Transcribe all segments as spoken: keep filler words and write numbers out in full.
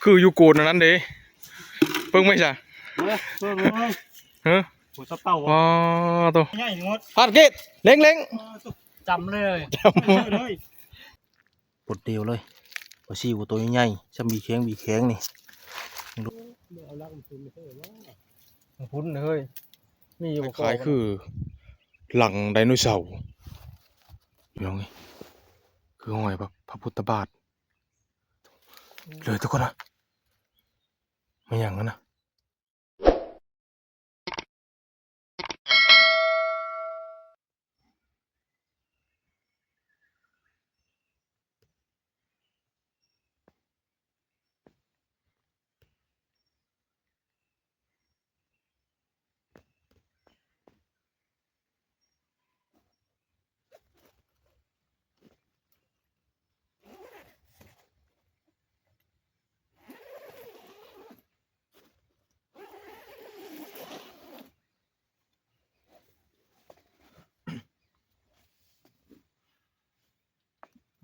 คืออยู่โกนอันนั้นเด้ เบิ่งไหมจ๊ะ เฮ้ย เฮ้ย เฮ้ย ฮะ หัวสะเต่า อ๋อ อ่ะ ตัว ใหญ่งด พาดเกต เล็งเล็ง เออ ตัว จำเลย จำเลย ปลดเดียวเลย ปลาซิวตัวใหญ่ ซ้ำบีแข้ง บีแข้งนี่ เอาลักมันขึ้นไปเถอะวะ มันพุ้นเลยเฮ้ย มีอยู่บ่ คล้ายๆ คือ หลังไดโนเสาร์ พี่น้องเอ้ย คือห้อยพระ พระพุทธบาท เลยทุกคนนะ ไม่อย่างนั้นนะ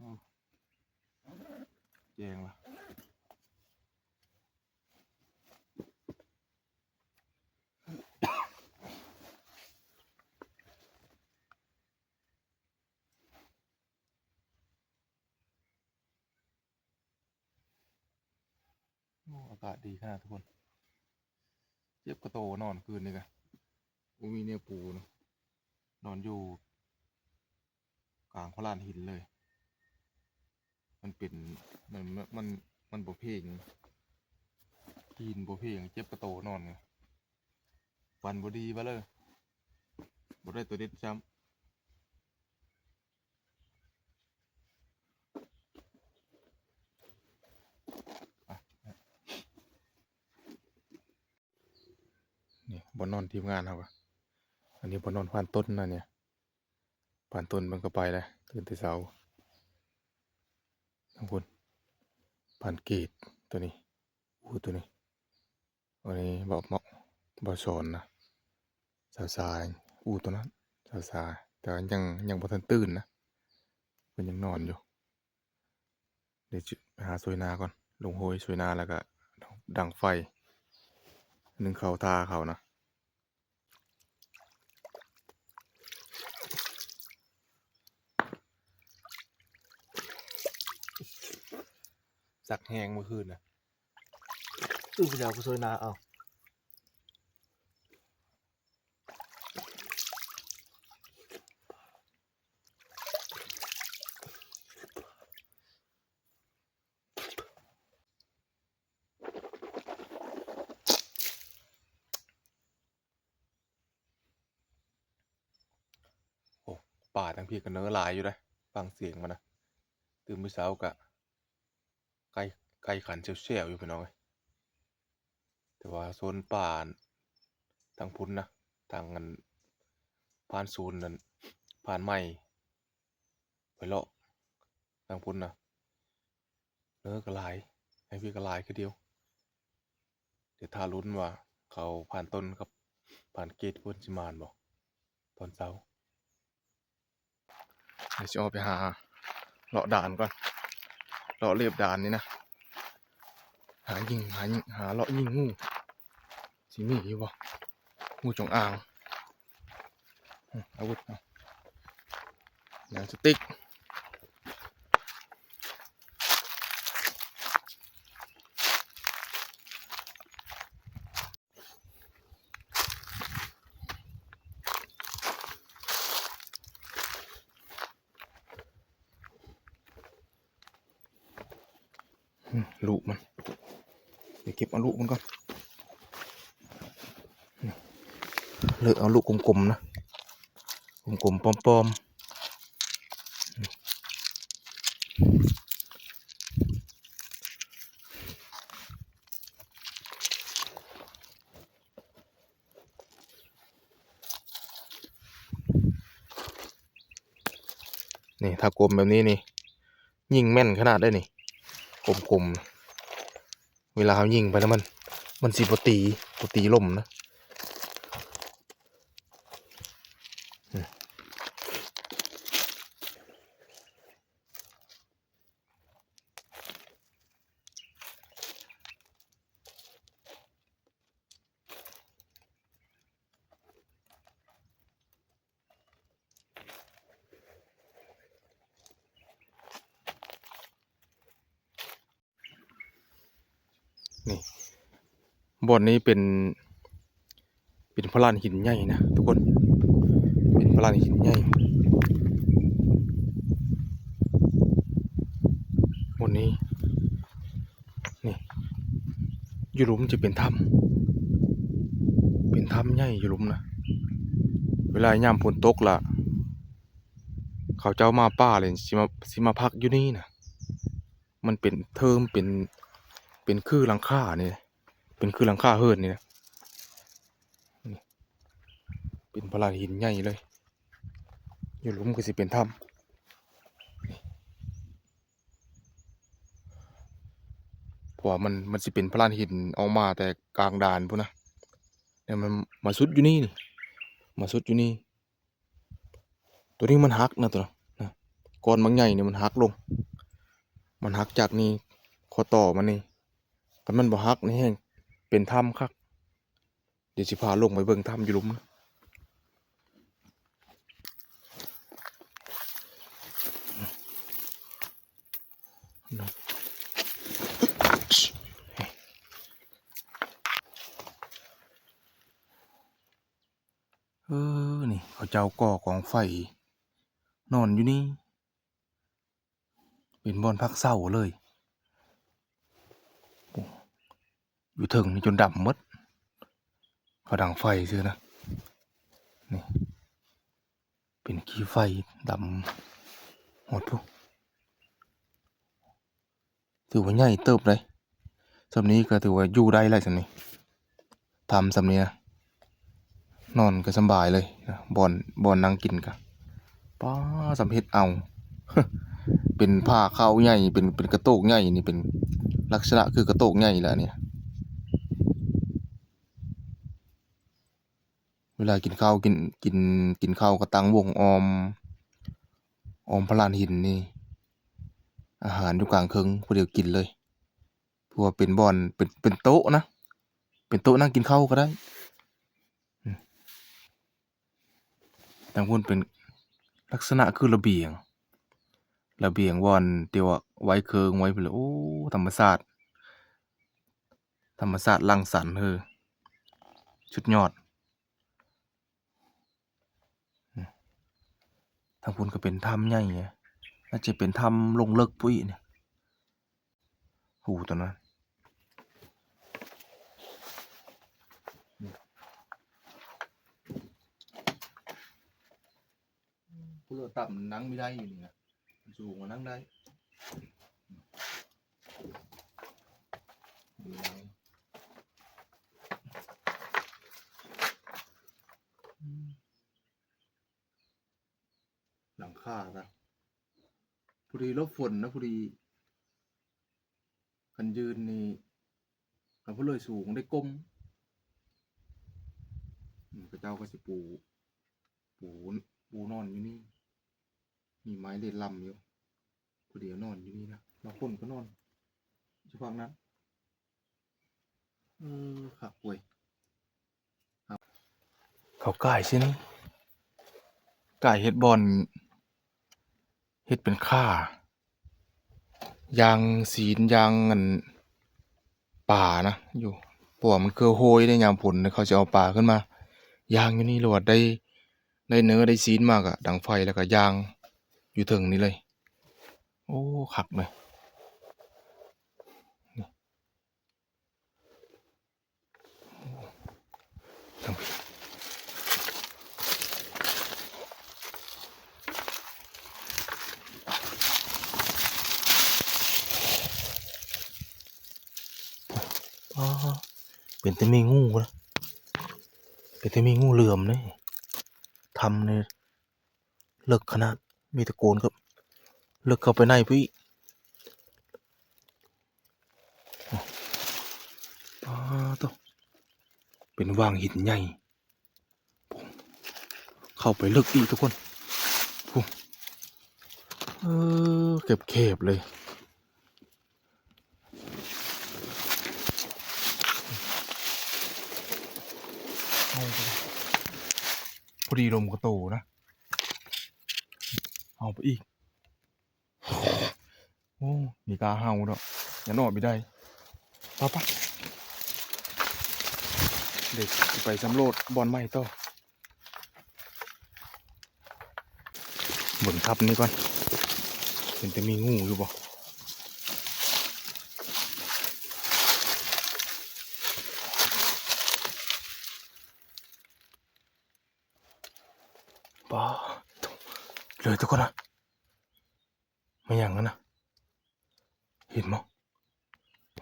อ้าว แจ้งละ โอ้ อากาศดีขนาดทุกคน เจ็บกระโตนอนคืนนี่กะ บ่มีแนวปูเนาะ นอนอยู่กลางโคลานหินเลย มันเป็น มัน มัน มันบ่เพง ตีนบ่เพง เจ็บกระโตนอนไง ฝันบ่ดีบ่เลย บ่ได้ตัวเด็ดซ้ำ นี่บ่อนนอนทีมงานเฮากะ อันนี้บ่อนนอนพรานต้นนะเนี่ย พรานต้นมันก็ไปแล้ว ตื่นแต่เช้า ทั้งคน พรานเกตตัวนี้ อู้ ตัวนี้ อันนี้บ่าว บ่าว บ่าวสอนนะ สาวสาย อู้ ตัวนั้น สาวสาย แต่ว่ายัง ยังบ่ทันตื่นนะ เพิ่นยังนอนอยู่ เดี๋ยวจะไปหาซอยนาก่อน ลงโฮยซอยนาแล้วก็ดังไฟ นึ่งข้าวท่าเขานะ สักแฮงเมื่อคืนนะ อู้ ไปเอาไปซอยนาเอา โอ้ ป่าทางพี้ก็เน้อหลายอยู่เด้ ฟังเสียงมันนะ ตื่นมื้อเช้ากะ ไก่ ไก่ขันแซวๆ อยู่พี่น้องเอ้ย แต่ว่าโซนป่าทางพุ้นนะ ทางอัน พรานศูนย์นั่น พรานใหม่ ไปเลาะทางพุ้นนะ เน้อก็หลาย ทางพี้ก็หลายคือเดียว เดี๋ยวถ้าลุ้นว่าเขาพรานต้นกับพรานเกตเพิ่นสิหมานบ่ ตอนเช้า เดี๋ยวสิออกไปหาเลาะด่านก่อน เลาะเลียบด่านนี่นะ หายิง หายิง หาเลาะยิงงู สิมีอยู่บ่ งูจงอาง อืม อาวุธเนาะ หนังสติ๊ก อืม ลูกมัน เดี๋ยวเก็บเอาลูกมันก่อน เลือกเอาลูกกลมๆ นะ กลมๆ ป้อมๆ นี่ ถ้ากลมแบบนี้นี่ ยิงแม่นขนาดได้นี่ กลมๆ เวลาเขายิงไปแล้วมัน มันสิบ่ตี บ่ตีลมนะ อืม นี่ บ่อนนี้เป็น เป็นพลานหินใหญ่นะทุกคน เป็นพลานหินใหญ่ บ่อนนี้ นี่ อยู่หลุมจะเป็นถ้ำ เป็นถ้ำใหญ่อยู่หลุมนะ เวลายามฝนตกละ เขาเจ้ามาป่าเลยสิมา สิมาพักอยู่นี่นะ มันเป็นเทิม เป็น เป็นคือหลังคานี่นะ เป็นคือหลังคาเฮือนนี่นะ นี่ เป็นพลานหินใหญ่เลย อยู่หลุมก็สิเป็นถ้ำ เพราะว่ามัน มันสิเป็นพลานหินออกมาแต่กลางดานพู้นนะ เนี่ยมันมาสุดอยู่นี่นี่ มาสุดอยู่นี่ ตัวนี้มันหักนะตัวนะ นะ ก้อนบางใหญ่นี่มันหักลง มันหักจากนี่ ข้อต่อมันนี่ คันมันบ่หักนี่แฮงเป็นถ้ำคัก เดี๋ยวสิพาลงไปเบิ่งถ้ำอยู่หลุมนะ เออ นี่เขาเจ้าก่อกองไฟ นอนอยู่นี่ เป็นบ่อนพักเซาเลย อยู่เทิงนี่จนดำหมด เขาดังไฟซื่อนะ นี่ เป็นขี้ไฟดำหมดพุ้น ถือว่าใหญ่เติบเลย ส่ำนี้ก็ถือว่าอยู่ได้แล้วส่ำนี้ ถ้ำส่ำนี้นะ นอนก็สำบายเลยนะ บ่อน บ่อนนั่งกินก็ ป๊า ส่ำเฮ็ดเอา เป็นผ้าขาวใหญ่ เป็น เป็นกระโตกใหญ่นี่ เป็นลักษณะคือกระโตกใหญ่แล้วเนี่ย เวลากินข้าว กิน กิน กินข้าวก็ตั้งวงออม ออมพลานหินนี่ อาหารอยู่กลางเคิง ผู้เดียวกินเลย เพราะว่าเป็นบ่อน เป็น เป็นโต๊ะนะ เป็นโต๊ะนั่งกินข้าวก็ได้ อืม ทางพุ้นเป็นลักษณะคือระเบียง ระเบียงบ่อนที่ว่าไว้เคิงไว้พู้นแหละ โอ้ ธรรมชาติ ธรรมชาติรังสรรค์ เฮ้อ สุดยอด อืม ทางพุ้นก็เป็นถ้ำใหญ่ไง น่าจะเป็นถ้ำลงเลิกปุ้ยเนี่ย หูตัวนั้น ผู้เลือกต่ำนั่งไม่ได้อยู่นี่นะ มันสูงกว่านั่งได้ ดูนั่ง อืม หลังคานะ พอดีหลบฝนนะ พอดี คันยืนนี่ คันผู้เลยสูงได้ก้ม อืม เขาเจ้าก็สิปู ปู ปูนอนอยู่นี่ มีไม้เล็ดลำอยู่ ผู้เดียวนอนอยู่นี่นะ บางคนก็นอนอยู่ฝั่งนั้น เออ คักเว้ย ครับ เขาก่ายซินี่ ก่ายเฮ็ดบ่อน เฮ็ดเป็นค่า ย่างศีล ย่างอัน ปลานะ อยู่ เพราะว่ามันคือโฮยได้ยามฝนเนี่ย เขาจะเอาปลาขึ้นมา ย่างอยู่นี่ หรือว่าได้ ได้เนื้อ ได้ศีลมากอะ ดังไฟแล้วก็ย่าง อยู่เทิงนี่เลย โอ้ คักเลย นี่ อ๋อ เป็นแต่มีงูนะ เป็นแต่มีงูเหลือมเนี่ย ถ้ำเนี่ย เลิกขนาด มีตะโกนครับ เลิกเข้าไปในพุ้นอีก อ๋อ โต เป็นว่างหินใหญ่ เข้าไปเลิกอีกทุกคน พุ้น เออ แคบๆเลย พอดีลมก็โตนะ เอาไปอีก โอ้ มีกาเห่าเนาะ อย่านอนไม่ได้ ไปไป เดี๋ยวสิไปสำรวจบ่อนใหม่ต่อ เบิ่งทับนี้ก่อน เป็นแต่มีงูอยู่บ่ ป๊าด เลยทุกคนนะ ไม่อย่างนั้นนะ เห็นบ่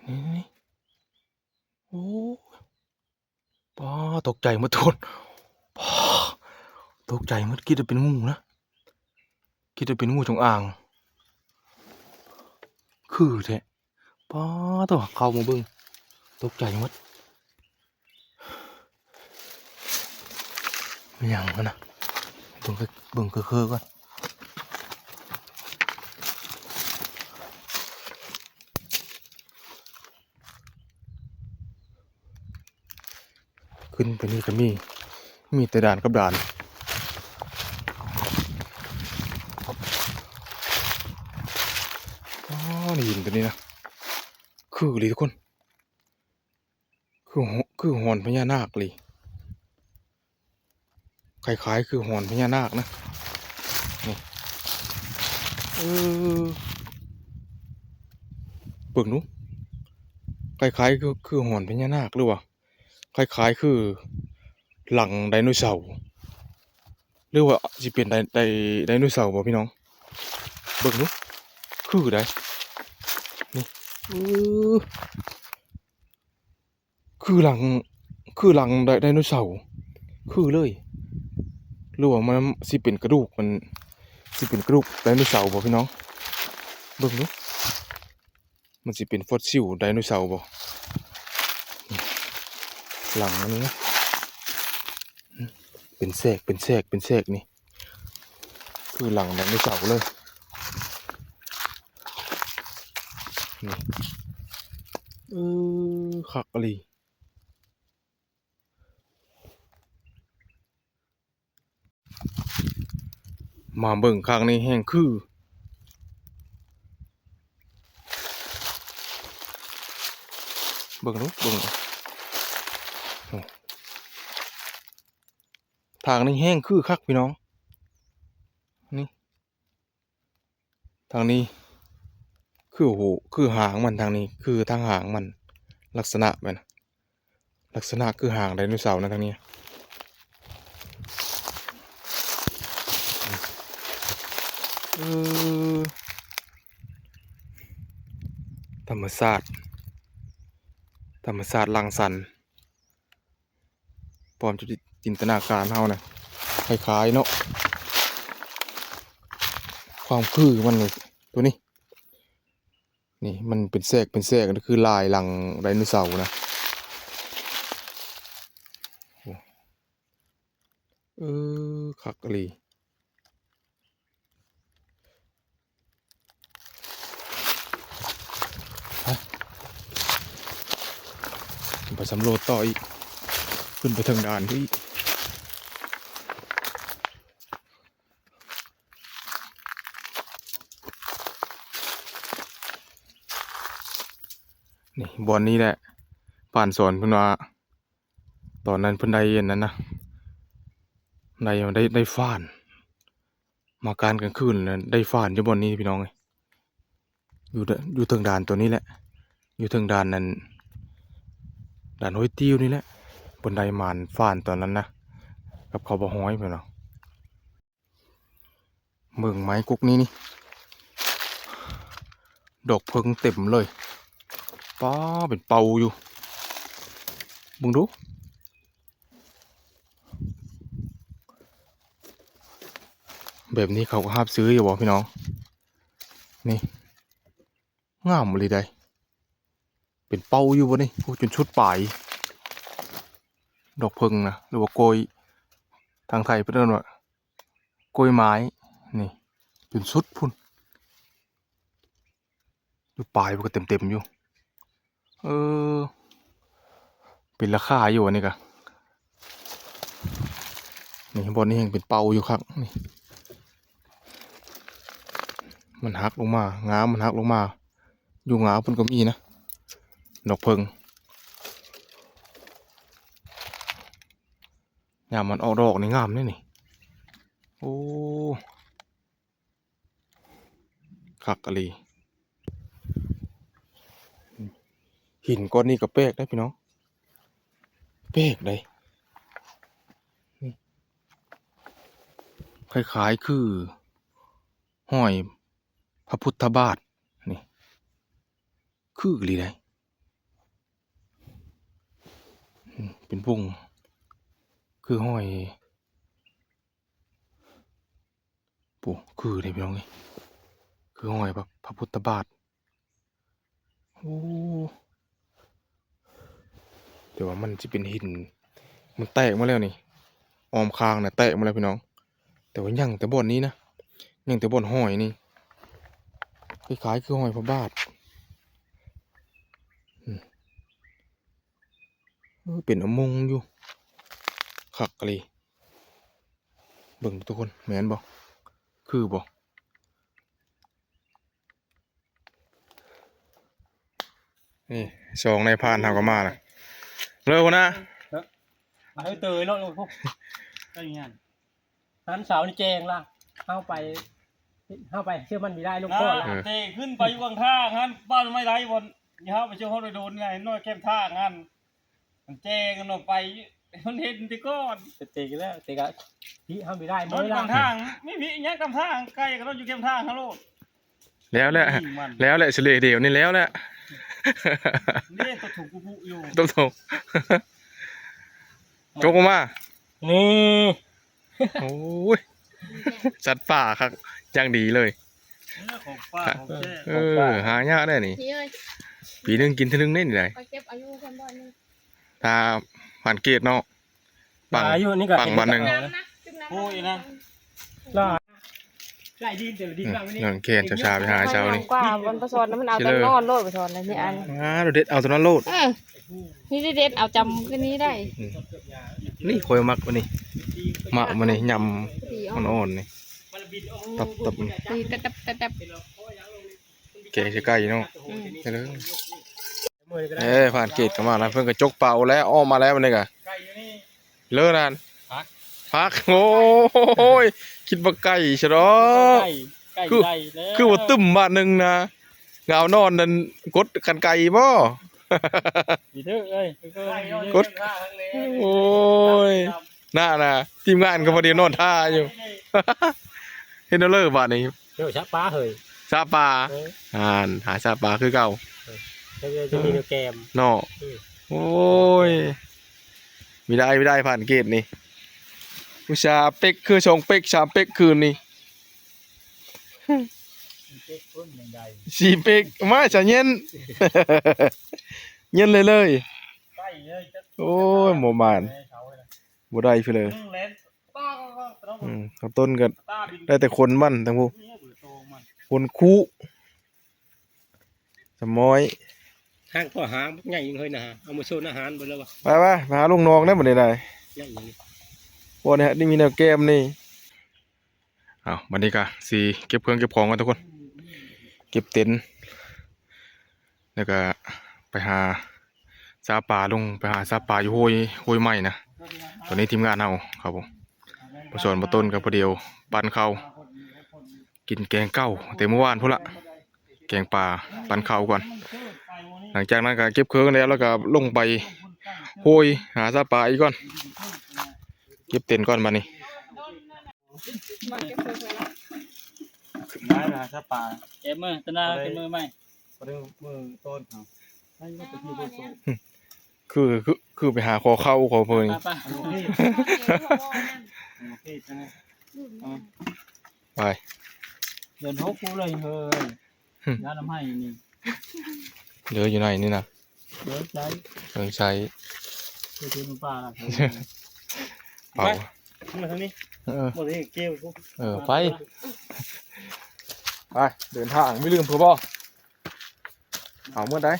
นี่ นี่ นี่ โอ้ ป๊าด ตกใจหมดทุกคน ป๊าด ตกใจหมด คิดว่าเป็นงูนะ คิดว่าเป็นงูจงอาง คือแท้ ป๊าด โถ่ เข้ามาเบิ่ง ตกใจหมด มีหยังกันนะ เบิ่งคือ เบิ่งคือๆก่อน ขึ้นไปนี่ก็มี มีแต่ด่านกับด่าน อ๋อ นี่หินตัวนี้นะ คือเลยทุกคน คือหอ- คือหอนพญานาคเลย คล้ายๆ คือหอนพญานาคนะ นี่ เออ เบิ่งดู คล้ายๆ คือ คือหอนพญานาคหรือว่า คล้ายๆ คือหลังไดโนเสาร์ หรือว่าสิเป็นได- ได- ไดโนเสาร์บ่พี่น้อง เบิ่งดู คือได นี่ เออ คือหลัง คือหลังได- ไดโนเสาร์ คือเลย หรือว่ามันสิเป็นกระดูก มันสิเป็นกระดูกไดโนเสาร์บ่พี่น้อง เบิ่งดู มันสิเป็นฟอสซิลไดโนเสาร์บ่ หลังอันนี้นะ เป็นแทรก เป็นแทรก เป็นแทรกนี่ คือหลังไดโนเสาร์เลย นี่ เออ คักอีหลี มาเบิ่งข้างนี้แฮงคือ เบิ่งดู เบิ่งดู โอ้ ทางนี้แฮงคือคักพี่น้อง นี่ ทางนี้ คือหู คือหางมัน ทางนี้ คือทางหางมัน ลักษณะมัน ลักษณะคือหางไดโนเสาร์นะทางนี้ เออ ธรรมชาติ ธรรมชาติรังสรรค์ พร้อมจะจินตนาการเฮานะ คล้ายๆ เนาะ ความคือมันนี่ ตัวนี้ นี่มันเป็นแทรก เป็นแทรก นี่คือลายหลังไดโนเสาร์นะ โอ้ เออ คักอีหลี ไป ไปสำรวจต่ออีก ขึ้นไปเทิงด่านอีก นี่บ่อนนี้แหละ ผ่านสอนเพิ่นว่า ตอนนั้นเพิ่นได้อันนั้นนะ ได้ ได้ ได้ฟ้าน มากางกลางคืนน่ะ ได้ฟ้านอยู่บ่อนนี้พี่น้องเอ้ย อยู่เด- อยู่เทิงด่านตัวนี้แหละ อยู่เทิงด่านนั้น ด่านห้วยติ้วนี่แหละ เพิ่นได้หมานฟ้านตอนนั้นนะ กับเขาบ่ฮ้อยเพิ่นว่า เบิ่งไม้กกนี้นี่ ดอกเผิงเต็มเลย ป๊า เป็นเป่าอยู่ เบิ่งดู แบบนี้เขาก็ฮับซื้ออยู่บ่พี่น้อง นี่ งามอีหลีใด เป็นเป่าอยู่บ่นี่ โอ้ จนสุดปลาย ดอกเผิงนะ หรือว่าโกย ทางไทยเพิ่นเอิ้นว่า โกยไม้ นี่ จนสุดพุ้น อยู่ปลายมันก็เต็มๆอยู่ เออ เป็นราคาอยู่อันนี้กะ นี่บ่อนนี้ยังเป็นเป่าอยู่คัก นี่ มันหักลงมา งามันหักลงมา อยู่งาเพิ่นก็มีนะ ดอกเผิง ยามมันออกดอกนี่งามเด้นี่ โอ้ คักอีหลี หินก้อนนี้ก็แปลกเด้พี่น้อง แปลกเด้ นี่ คล้ายๆคือห้อยพระพุทธบาท นี่ คืออีหลีเด้ อืม เป็นวง คือห้อย โอ้ คือเด้พี่น้องเอ้ย คือห้อยพระ พระพุทธบาท โอ้ แต่ว่ามันสิเป็นหิน มันแตกมาแล้วนี่ อ้อมข้างน่ะแตกมาแล้วพี่น้อง แต่ว่ายังแต่บ่อนนี้นะ ยังแต่บ่อนห้อยนี่ คล้ายๆคือห้อยพระบาท อืม เออ เป็นอุโมงค์อยู่ คักอีหลี เบิ่งทุกคน แม่นบ่ คือบ่ นี่ สองนายพรานเฮาก็มาละ เร็วนะ เออ ไปเตยโลดลูก ก็อย่างนั้น หันเสานี่แจ้งละ เฮาไป เฮาไปเชื่อมันบ่ได้ลูกพ่อละ เออ เตะขึ้นไปอยู่ข้างทางหั้น บ้านไม่ไรบ่อน นี่เฮาไปเชื่อเขาโดนไง น้อยแคมทางหั้น มันแจ้งกันออกไป มันเห็นแต่ก่อน เตะกันแล้ว เตะกัน พี่เฮาบ่ได้ มัน มื้อละ ข้างทาง มีพี่ยังข้างทาง ไกลกันอยู่แคมทางฮัลโหล แล้วแหละ ยิงมัน แล้วแหละ สิเลเดียวนี่แล้วแหละ นี่ตัวถูกกูอยู่ ตัวถูก จกออกมา นี่ โอ้ย สัตว์ป่าครับ อย่างดีเลย เออ ของป่าของแท้ เออ หายากได้นี่ พี่เอ้ย ปีหนึ่งกินเทื่อนึงได้นี่ได้ ไปเก็บเอาอยู่เพิ่นบ่อนนี่ ถ้าผ่านเกตเนาะ ปัง อายุนี่ก็ ปังวันหนึ่ง น้ำนะ โอ้ยนะ ล่ะ ไล่ดินแต่ละดิน อืม มาวันนี้ นอนแคนเช้าๆไปหาเช้านี่ กว่าวันประสอนนะมันเอา เชื่อ แต่นอนโลดประสอนเลยนี่อัน อ่า เราเด็ดเอาตอนนั้นโลด อืม นี่ได้เด็ดเอาจำคืนนี้ได้ อืม นี่คอยมักมันนี่ หมากมันนี่ ยำ ดีอ่อน อ่อนๆนี่ ตับตับ ดีตับตับตับตับ แกงใส่ไก่เนาะ อืม ไปเลย เอ้ย ผ่านเกตเข้ามาแล้ว เพิ่นก็จกเป่าแล้ว ออกมาแล้วมันนี่กะ เลิศนั่น ผัก ผัก โอ้ย คิดว่าไก่ซะดอก ไก่ ไก่ คือ ไก่แล้ว คือว่าตึ้มบาทหนึ่งนะ งาวนอนนั่น กดกันไก่บ่ อีเด้อเอ้ย กด โอ้ย น่านะ ทีมงานก็พอดีนอนท่าอยู่ เฮ็ดแนวเลิกบาดนี้ เดี๋ยวชะปลาเฮ้ย ชะปลา เออ อ่าน หาชะปลาคือเก่า เดี๋ยวจะมีแนวแกม เนาะ อืม โอ้ย ไม่ได้ ไม่ได้ ผ่านเกตนี่ อุตส่าห์เป๊กคือสองเป๊ก สามเป๊กคืนนี่ สี่เป๊ก มาจะเย็น เย็นเลยเลย โอ้ย บ่มาน บ่ได้เพิ่นเลย อืม เขาต้นก็ได้แต่ขนมันทั้งผู้ ขนคุ สมอย ทางก็หาใหญ่เฮ้ยนะฮะ เอามาโซนอาหารเบิดแล้ววะ ไปไป ไปหาลุงนองได้บ่ได้ ใหญ่อย่างนี้ บ่เนี่ย นี่มีแนวแกมนี่ เอา บัดนี้ก็สิเก็บเครื่องเก็บของกันทุกคน เก็บเต็นท์ แล้วก็ไปหาซาปลาลง ไปหาซาปลาอยู่ห้วย ห้วยใหม่นะ ตอนนี้ทีมงานเฮาครับผม ประสอนประต้นกับพอดียวปั่นข้าว กินแกงเก่าแต่เมื่อวานพุ้นละ แกงปลาปั่นข้าวก่อน หลังจากนั้นก็เก็บเครื่องแล้ว แล้วก็ลงไปห้วยหาซาปลาอีกก่อน เก็บเต็นท์ก่อนบัดนี้ มาเก็บเพิ่มเลยนะ ได้นะถ้าปลา เก็บมือ ตะนา เอาเลย เป็นมือใหม่ เอาเลย มือต้นเขา ให้มันเป็นมือต้น คือ คือ คือไปหาขอเข้าขอเพิ่น ไป ไป อันนี้พี่ อันนี้พี่ใช่ไหม ไป เดินหกกูเลยเฮ้ย หึ ย่าน้ำให้นี่ เหลืออยู่ไหนนี่นะ เดี๋ยวใช้ เออ ใช้ ไปซื้อน้ำปลาละ เผา ไป มาทางนี้ เออ หมดเลยเกลียวกู เออ ไป ไป เดินทาง ไม่ลืมเพื่อบ่ เอาเมื่อใด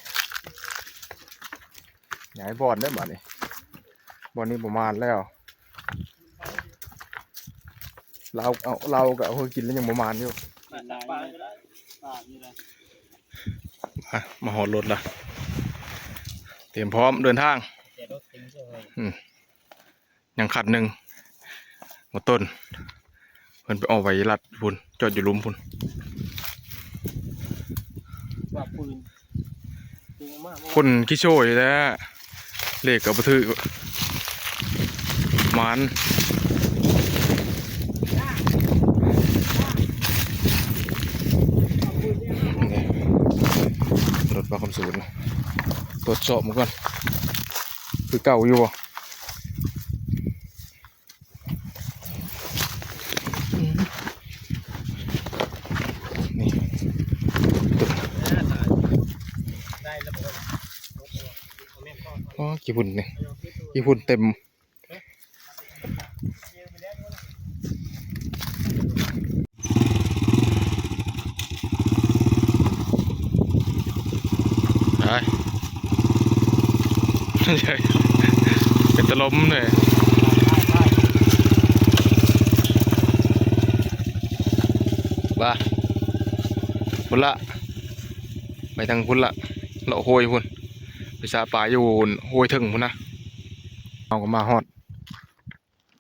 ย้ายบ่อนได้บัดนี้ บ่อนนี้ประมาณแล้ว เราเอา เราก็เอาเฮากินแล้วยังประมาณอยู่ มา มาฮอดรถละ เตรียมพร้อมเดินทาง อืม ยังขัดหนึ่ง บ่ต้น เพิ่นไปเอาไว้ลัดพุ้น จอดอยู่หลุมพุ้น ว่าปืน ปืนมาก คนขี้โชยแท้ เลขก็บ่ถืก หมาน นี่ รถบ่าวคำสูน ตรวจสอบมันก่อน คือเก่าอยู่บ่ นี่ อ๋อ ขี้ฝุ่นนี่ ขี้ฝุ่นเต็ม ไป เป็นตะลมเลย บ่า พุ้นละ ไปทางพุ้นละ เลาะห้วยพุ้น ไปสระปลาอยู่ห้วยเทิงพุ้นนะ เอาก็มาฮอด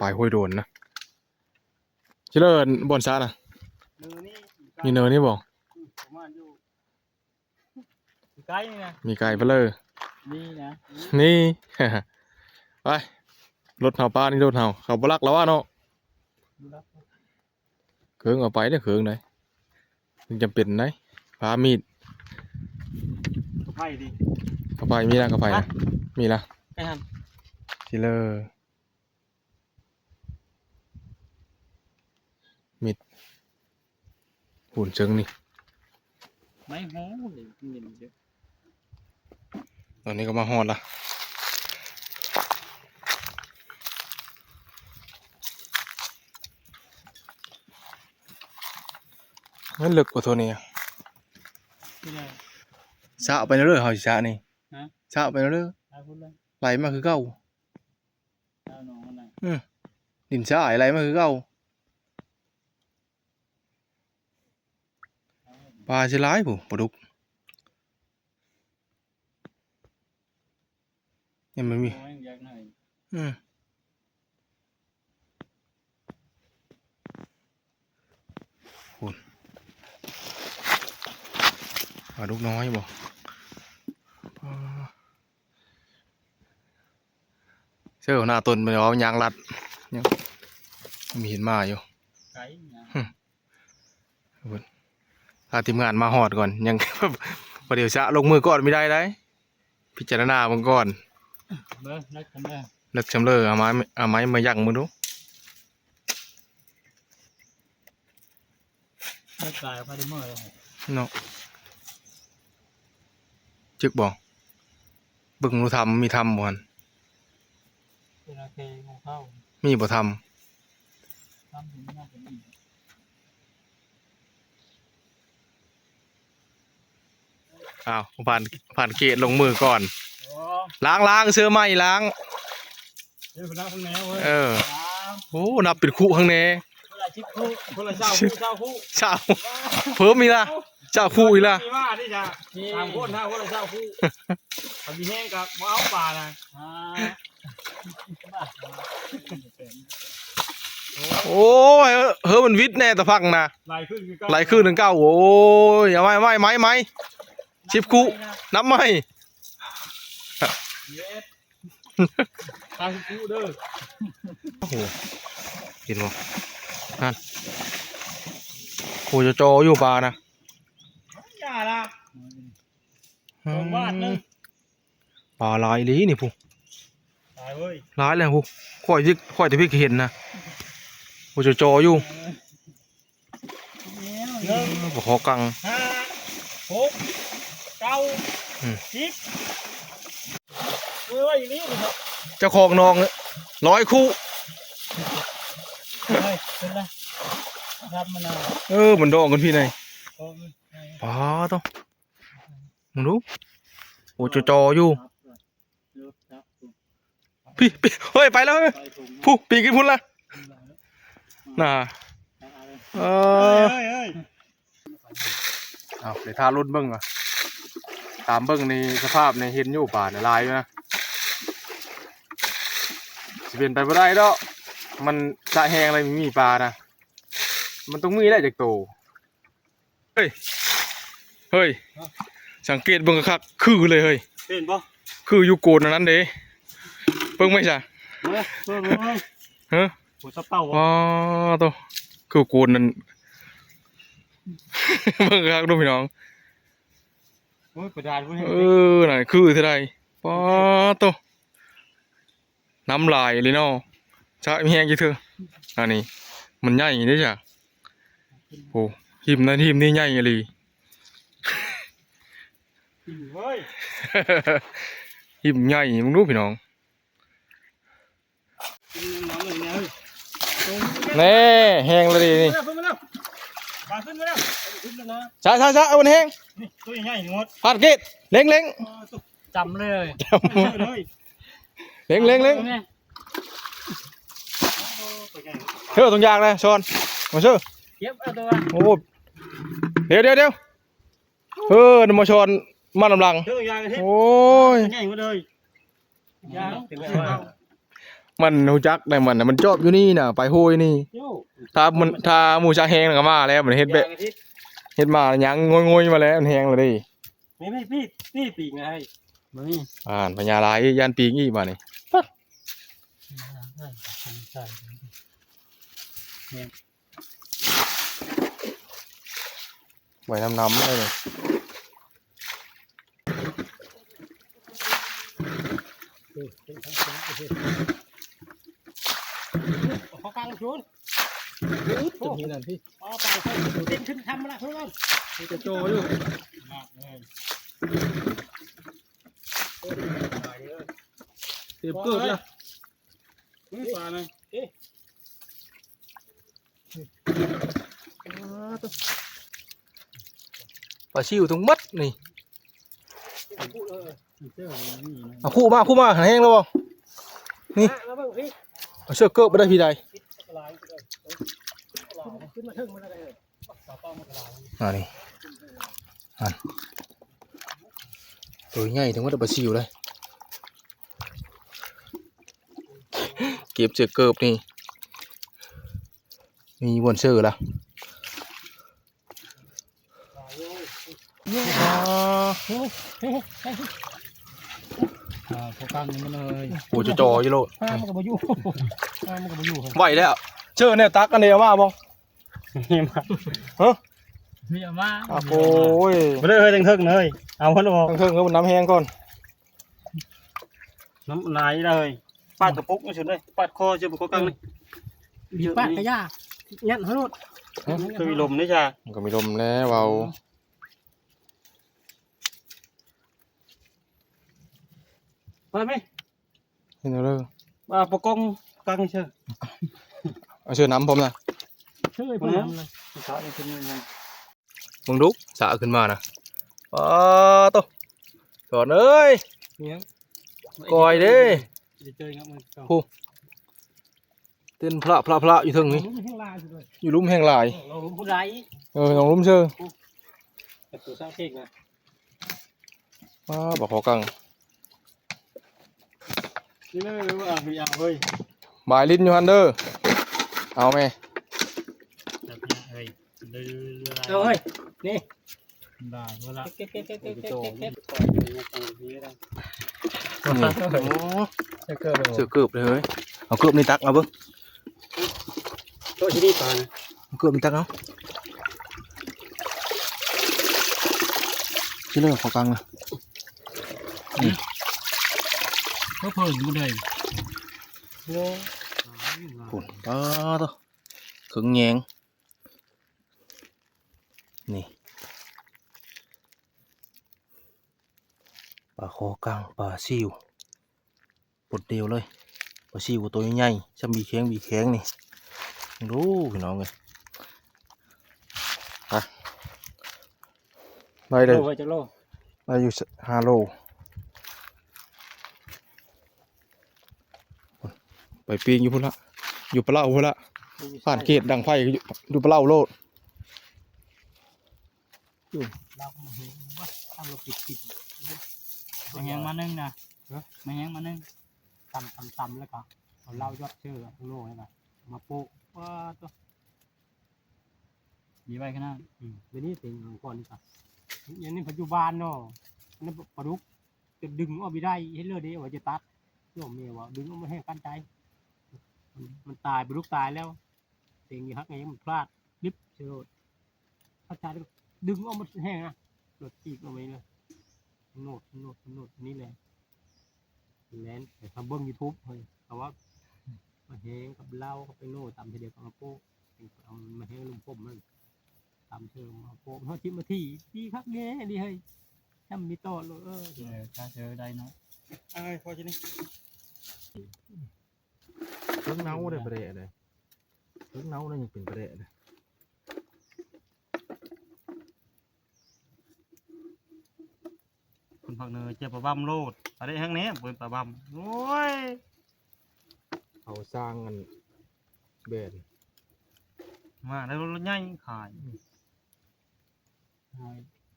ปลายห้วยโดนนะ เจริญบ่อนสระนะ เนินนี่ มีเนินนี่บ่ อืม ประมาณอยู่ ไกลนี่นะ มีไกลไปเลย นี่นะ นี่ ไป รถเฮา ป้านี่รถเฮา เขาบ่ลักแล้ววะเนาะ บ่ลัก เครื่องเอาไปเด้อ เครื่องไหน มันจำเป็นไหน พามีด กระไพดิ กระไพมีนะ กระไพนะ ฮะ มีละ ไอ้หัน ทีเลอร์ มีด หุ่นเชิงนี่ ไม่โหเลย ตอนนี้ก็มาฮอดละ มันเลิกกว่าโทนี่อะ ที่ไหน สระไปเรื่อย เฮาสิสระนี่ ฮะ สระไปเรื่อย หาพุ้นเลย ไหลมาคือเก่า เจ้าหนองมันน่ะ อืม ดินสระไหลมาคือเก่า ปลาสิหลายพุ้น ปลาดุก เนี่ยมันมี โอ้ย อยากหน่อย อืม พุ้น ปลาดุกน้อยบ่ อ๋อ เสื้อหน้าต้นไปเอายางรัด ยังมีเห็นมาอยู่ ไกลนะ พุ้น พาทีมงานมาฮอดก่อน ยัง ประเดี๋ยวจะลงมือก่อนไม่ได้ได้ พิจารณาเบิ่งก่อน เบิ่ง นักกันเด้อ นึกชำเลือ เอาไม้ เอาไม้มายั่งมึงดู นักกายพาดิเมอร์เลย เนาะ จึกบ่ เบิ่งดูทำ มีทำบ่หั่น เป็นโอเคของเขา มีบ่ทำ ทำถึงน่าจะมี อ้าว ผ่าน ผ่านเขตลงมือก่อน อ๋อ ล้าง ล้าง เสื้อใหม่ล้าง เดี๋ยวไปล้างข้างในเว้ย เออ สาม โอ้ นับเป็นคู่ข้างใน คนละสิบคู่ คนละเศร้าคู่ เศร้าคู่ เศร้า เพิ่มอีกละ เศร้าคู่อีกละ มีว่านี่จ้ะ นี่ สามคนนะ คนละเศร้าคู่ พอดีแห้งกับบ่เอาปลานะ อ่า โอ้ย เฮ้ย มันวิทย์แน่ตะพังนะ ไหลขึ้นคือเก่า ไหลขึ้นคือเก่า โอ้ย เอาไม้ ไม้ ไม้ ไม้ สิบคู่ นับใหม่ เย็ด ตายสิบคู่เด้อ โอ้โห เห็นบ่ นั่น โอ้ย จออยู่ปลานะ อย่าละ อืม ลงบาทหนึ่ง ปลาหลายอีหลีนี่พุ้น ตายเว้ย หลายแล้วพุ้น ข่อยที่ ข่อยแต่พี่เห็นนะ โอ้ย จออยู่ หนึ่ง บ่ขอกัง ห้า หก เก้า อืม สิบ เอ้ย อย่างนี้ เจ้าของหนองร้อยคู่ เฮ้ย เป็นไร รับมันเอา เออ มันดองกันพี่ไหน โอ้ย ปลาต้อง มึงดู โอ้ จอๆอยู่ พี่ พี่ เฮ้ย ไปแล้วเฮ้ย พุ้น ปีกขึ้นพุ้นละ น่ะ เออ เฮ้ย เฮ้ย เฮ้ย เอา เดี๋ยวถ้ารุ่นเบิ่งก่อน ตามเบิ่งนี่สภาพนี่เห็นอยู่ป่านี่หลายอยู่นะ สิเป็นไปบ่ได้ดอก มันสระแห้งอะไรมีปลานะ มันต้องมีแหละจักโต เฮ้ย เฮ้ย สังเกตเบิ่งคักๆ คือเลยเฮ้ย เห็นปะ คืออยู่โกนอันนั้นเด้ เบิ่งไหมจ๊ะ เฮ้ย เฮ้ย เฮ้ย ฮะ หัวสะเป้า อ๋อ อะ โต คือโกนนั่น เบิ่งคักดูพี่น้อง โอ้ย กระดาษพวกนี้ เออ นั่นคือเท่าใด ป๊าดโต น้ำลายเลยเนาะ สระมีแห้งอยู่เถอะ อันนี้ มันใหญ่เด้จ้ะ โอ้ หิมนะ หิมนี่ใหญ่อีหลี เฮ้ย หิมใหญ่ มึงดูพี่น้อง กินน้ำหน่อยนะเฮ้ย แน่ แห้งแล้วดินี่ ขึ้นมาแล้ว ปลาขึ้นมาแล้ว ขึ้นแล้วนะ ใช่ใช่ใช่ เอามันแห้ง นี่ ตัวใหญ่ๆ หมด พาดเกต เล็งเล็ง เออ ตัว จำเลย จำเลย เล็งเล็งเล็ง เนี่ย เฮ้ย ถุงยางนะ ช้อน มาเชื่อ เก็บเอาตัว โอ้ เดี๋ยวเดี๋ยวเดี๋ยว เออ นำมาช้อน มาลำลัง เฮ้ย ยางกะทิ โอ้ย ใหญ่หมดเลย ยาง มันรู้จักได้มันน่ะ มันจอบอยู่นี่น่ะ ไปห้วยนี่ โย่ ถ้ามัน ถ้าหมูชักแห้งน่ะก็มาแล้ว มันเฮ็ดแบบ ยางกะทิ เฮ็ดมายังงอยๆ มาแล้ว มันแห้งแล้วเด้ นี่ นี่ พี่ นี่ปีกไง มานี่ อ่านพญาลายย่านปีกอีกมานี่ ไว้น้ำๆ เลยนี่ เขากางชุน จุดนี้นั่นพี่ อ๋อ ไป ไป เต้นขึ้นทำมาละเพื่อน มีแต่โจอยู่ เตรียมเกิดละ นี่ปลานะ ปลาซิวทั้งหมดนี่ เอาคู่มา คู่มา แห้งแล้วบ่ นี่ เอาเสื้อเกิบไปได้พี่ใด อ่า นี่ อ่ะ ตัวใหญ่ทั้งหมด ปลาซิวเลย เก็บเสื้อเกิบนี่ มีบ่อนเสื้อละ อ่า เขาตั้งนี่มันเลย โอ้ จ่อๆ อยู่โลด อ่า มันก็บ่อยู่ อ่า มันก็บ่อยู่ ไหวแล้ว เสื้อเนี่ยตักอันเดียวมาบ่ นี่มา ฮะ นี่เอามา อ่ะ โอ้ย บ่ได้เฮ้ย เทิงๆ เลย เอามันออก เทิงๆ ก็น้ำแห้งก่อน น้ำลายเลย ปาดกระปุกนี่สุดเลย ปาดคอเจ้าบุกกลางนี่ มีปาดกระยา ยัดหัวโลด ฮะ คือมีลมนี่จ้ะ มันก็มีลมแล้วเอา ไปไหม เห็นแล้วเด้อ มาประกองกลางเชื่อ เอาเสื้อน้ำผมนะ เฮ้ย ไปน้ำเลย สาดนี่เป็นยังไง มึงดู สาขึ้นมานะ ป๊าดโต สอนเอ้ย เนี่ย ก่อยเด้ จะเจอครับมัน โอ้ เต้นพละพละพละอยู่เทิงนี่ ลุ่มแห้งลายสุดเลย อยู่ลุ่มแห้งลาย เออ ลงลุ่มผู้ใด เออ ลงลุ่มเชิง ประตูสร้างเพลงนะ ป๊าด บักขอกัง นี่เลยว่าเอาไปเอาเฮ้ย บายลิ้นอยู่หั่นเด้อ เอาแม่ จับเนี่ยเฮ้ย เรื่อยๆ เอาเฮ้ย นี่ ได้เวลา เก็บ เก็บ เก็บ เก็บ เก็บ เก็บ นี่ โอ้ เสื้อเกิบเลย เสื้อเกิบเลยเฮ้ย เอาเกิบนี่ตัก เอาเบิ่ง โต๊ะที่นี่ปลานะ เอาเกิบนี่ตัก เอา ที่เลิกขอกังนะ อืม ก็เพิ่มมาเลย โอ้ โอ้ ปาดโต เคิงแยง นี่ ปลาขอกัง ปลาซิว ปลดเดียวเลย ปลาซิวตัวใหญ่ ช่ำบีแข้ง บีแข้งนี่ ดูพี่น้องเอ้ย ไป ได้เลย โลไว้จักโล ได้อยู่ห้าโล ไปปิ้งอยู่พุ้นละ อยู่ปะเล่าพุ้นละ ผ่านเขตดังไฟอยู่ อยู่ปะเล่าโลด เราก็มาเห็นว่าทำเราปิดปิด มันยังมานึ่งนะ ฮะ มันยังมานึ่ง ตำตำตำแล้วก็เอาเหล้ายอดเชื่อโลให้มา มาโปะ ว้า ตัว ดีไว้ขนาด อืม เดี๋ยวนี้เป็นของก่อนนี่ครับ อย่างนี้ปัจจุบันเนาะ อันนั้นปลาดุก จะดึงออกไม่ได้ เห็นเลยเด้ว่าจะตัด โยมเมียว่า ดึงออกมาแห้งกันใจ มัน มันตาย ปลาดุกตายแล้ว เต็งอยู่ฮักไง มันพลาด ลิบเสียโลด พลาดใจแล้วก็ดึงออกมาแห้งนะ หลุดปีกออกมาเลย โนด โนด โนด นี่แหละ แล่นไปทำเบิ่ง YouTube เฮ้ย เอาว่า มาแห้งกับเหล้า กับไปโน่ ตำทีเดียวกับมาโปะ เอามาแห้งลุมผมมัน ตำเชิงมาโปะ เฮาสิมาที่ ดีคักแน่ ดีเฮ้ย จำมีต่อเลย เออ เออ ถ้าเจอได้เนาะ อ้าย พอจะนี่ เพิ่งเน่าได้ประเดะเลย เพิ่งเน่าได้ยังเป็นประเดะเลย คนภาคเหนือเจอปลาบำโลด อะไรแห้งแน่บ่เป็นปลาบำ โอ้ย เอาสร้างกันแบน มาแล้วรถใหญ่ขาย เอา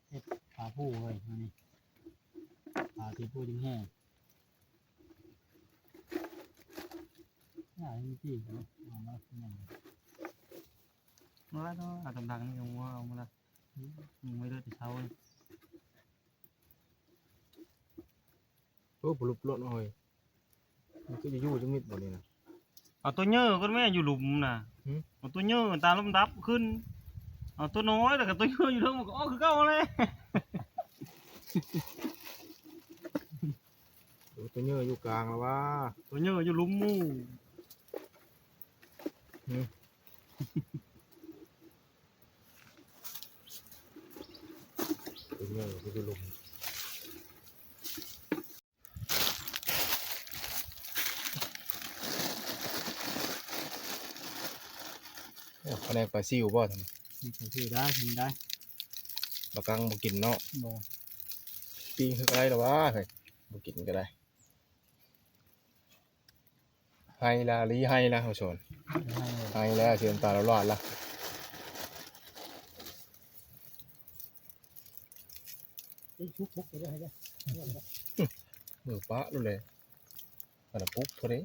เฮ็ดปลาผู้เว้ย อันนี้ ปลาที่ผู้จึงแห้ง อ่า นี่ที่เนาะ เอามาเนี่ย มาแล้วเนาะ เอาตำดังนี่เอามา เอามาละ อืม ยังไม่เลิกแต่เช้าเลย โอ้ ปลุกรถหน่อย มันก็จะอยู่จังมิดบ่นี่นะ เอาตัวเยอะก็แม่อยู่หลุมน่ะ หืม เอาตัวเยอะตามลำดับขึ้น เอาตัวน้อยแล้วก็ตัวเยอะอยู่เทิงมันก็ออกคือเก่าเลย โอ้ ตัวเยอะอยู่กลางแล้ววะ ตัวเยอะอยู่หลุมหมู่ หืม ตัวเยอะอยู่หลุม โอ้ ผนกปลาซิวบ่ทำไม มีปลาซิวได้ มีได้ ปลากังบ่กินเนาะ บ่ ปิ้งคืออะไรหรอวะ เฮ้ย บ่กินก็ได้ ไฮละ ลีไฮละ เขาชน ไฮแล้ว เสียงตาละลอดละ เอ้ย ชุบปุ๊บไปเลย เออ ปะดูเลย อันนั้นปุ๊บพอดี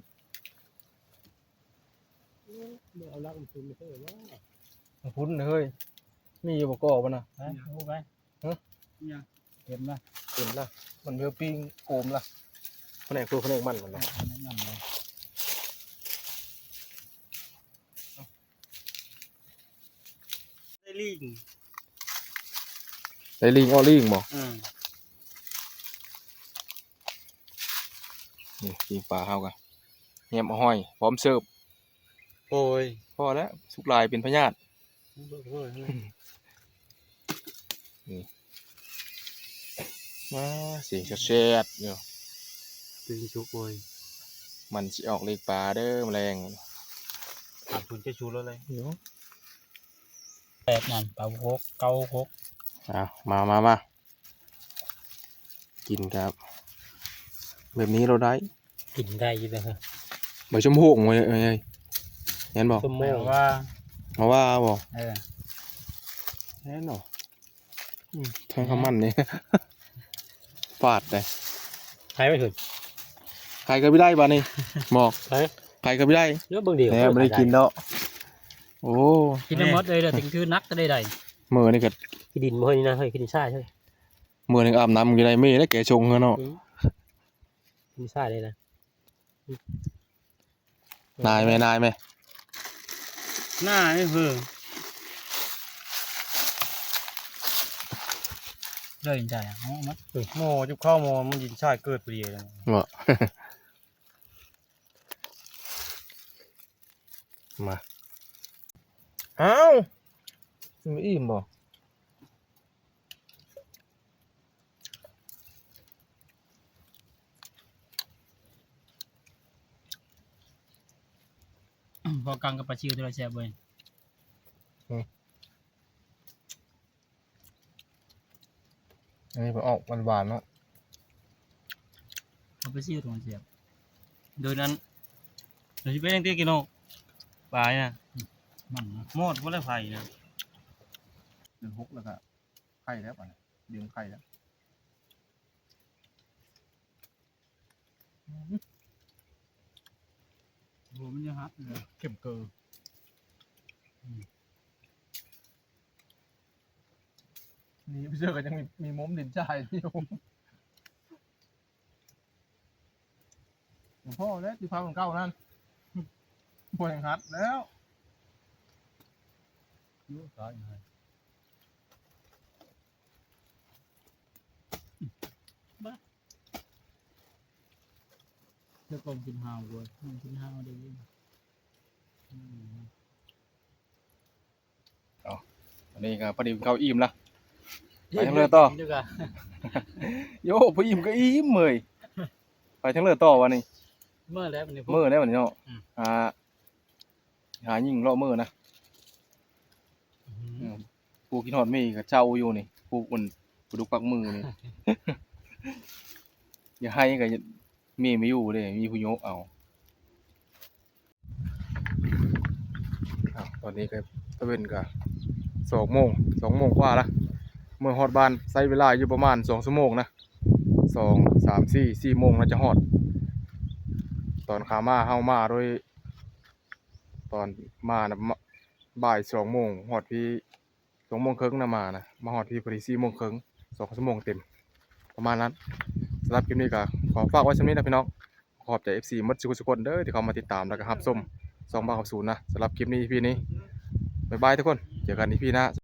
เดี๋ยวเอาลักมันคืนมาเถอะวะ มันพุ้นนะเฮ้ย มีอยู่บ่ก่อบ่นะ ฮะ รู้ไป ฮะ เนี่ย เห็นนะ เห็นละ มันเพื่อปิ้งโกมละ ผนกครัวผนกมันมันนะ นั่นเลย ได้ลิง ได้ลิง อ้อลิงบ่ อืม นี่ปิ้งปลาเฮากัน แหนมเอาหอย พร้อมเสิร์ฟ โอ้ย พอแล้ว สุกหลายเป็นพยาธิ โอ้ย นี่ มา เสียงแซ่บๆอยู่ เป็นสุกโอ้ย มันสิออกเลขปลาเด้อ แมลง ขาดทุนจะชูแล้วเลย เดี๋ยว แปดนั่น ปลาหก เก้าหก อ่ะ มา มา มา กินครับ แบบนี้เราได้ กินได้อยู่เลยฮะ ใบชมพูของมันเอ้ย เห็นบ่ ชมพู มาว่า มาว่าบ่ เออ แน่นอน อืม แทงข้าวมันนี่ ฟาดเลย ใครไม่ถึง ใครก็ไม่ได้บาดนี้ บอก ใคร ใครก็ไม่ได้ เยอะเบิ่งเดียว แหม ไม่ได้กินแล้ว โอ้ กินได้หมดเลย เดี๋ยวถึงคือนักก็ได้ได้ มื้อนี่ก็ ขี้ดินบ่เฮ้ยนี่นะ เฮ้ย ขี้ดินทรายเฮ้ย มื้อนึงอาบน้ำอยู่ในเมฆแล้วแกชงเนาะ อืม ขี้ดินทรายเลยนะ นายไหม นายไหม หน้าไม่เพิ่ง เลยใจอ่ะ เอามา เฮ้ย หม้อจุ๊บข้าวหม้อมันยินชายเกิดพอดีเลย บ่ มา อ้าว มันอิ่มบ่ พอกังกับปลาซิวตัวละแซ่บเว้ย อืม อันนี้มันออกหวานๆเนาะ เอาไปซิวตัวมันแซ่บ โดยนั้น เราสิไปยังเตี้ยกินเนาะ ปลาเนี่ย มันนะ หมดบ่ได้ไผนะ เดือนหกแล้วก็ไข่แล้วป่ะเนี่ย ดึงไข่แล้ว อืม มันยังฮัดเลย เข้มเกินนี่พี่เชื่อก็ยังมีมีมุมดินจ่ายอยู่หลวงพ่อแล้วที่พักของเก่านั่นพอยังฮัดแล้ว ยูสายยังไงบ้าเจ้ากองกินฮาวด้วยมันกินฮาวได้ยิน อันนี้ก็พอดีเขาอิ่มละ ไปทางเรือต่อ ดีกว่า โย่พออิ่มก็อิ่มเลยไปทางเรือต่อวันนี้ เมื่อแล้ววันนี้ เมื่อแล้ววันนี้เนาะ อืม หาหายิงเลาะเมื่อนะ อื อื ม มผู้กินฮอดมีก็เจ้าอยู่นี่ผู้อุ่นผู้ดุกปักมือนี่ อย่าให้ก็มีไม่อยู่เลยมีผู้โยกเอา อ่ะตอนนี้ก็ตะเวนก็สองโมงสองโมงกว่าละเมื่อฮอดบ้านใช้เวลาอยู่ประมาณสองชั่วโมงนะสองสามสี่สี่โมงน่าจะฮอด ตอนขามาเฮามาโดย ตอนมานะมาบ่ายสองโมงฮอดพี่สองโมงครึ่งนะมานะมาฮอดพี่พอดีสี่โมงครึ่งสองชั่วโมงเต็ม ประมาณนั้นสำหรับคลิปนี้ก็ขอฝากไว้ช่ำนี้นะพี่น้อง ขอบใจ เอฟซี หมดทุกคนเด้อที่เข้ามาติดตามแล้วก็รับชมช่องบ่าวขับศูนย์นะสำหรับคลิปนี้ อีพี นี้บ๊ายบายทุกคนเจอกัน อีพี หน้า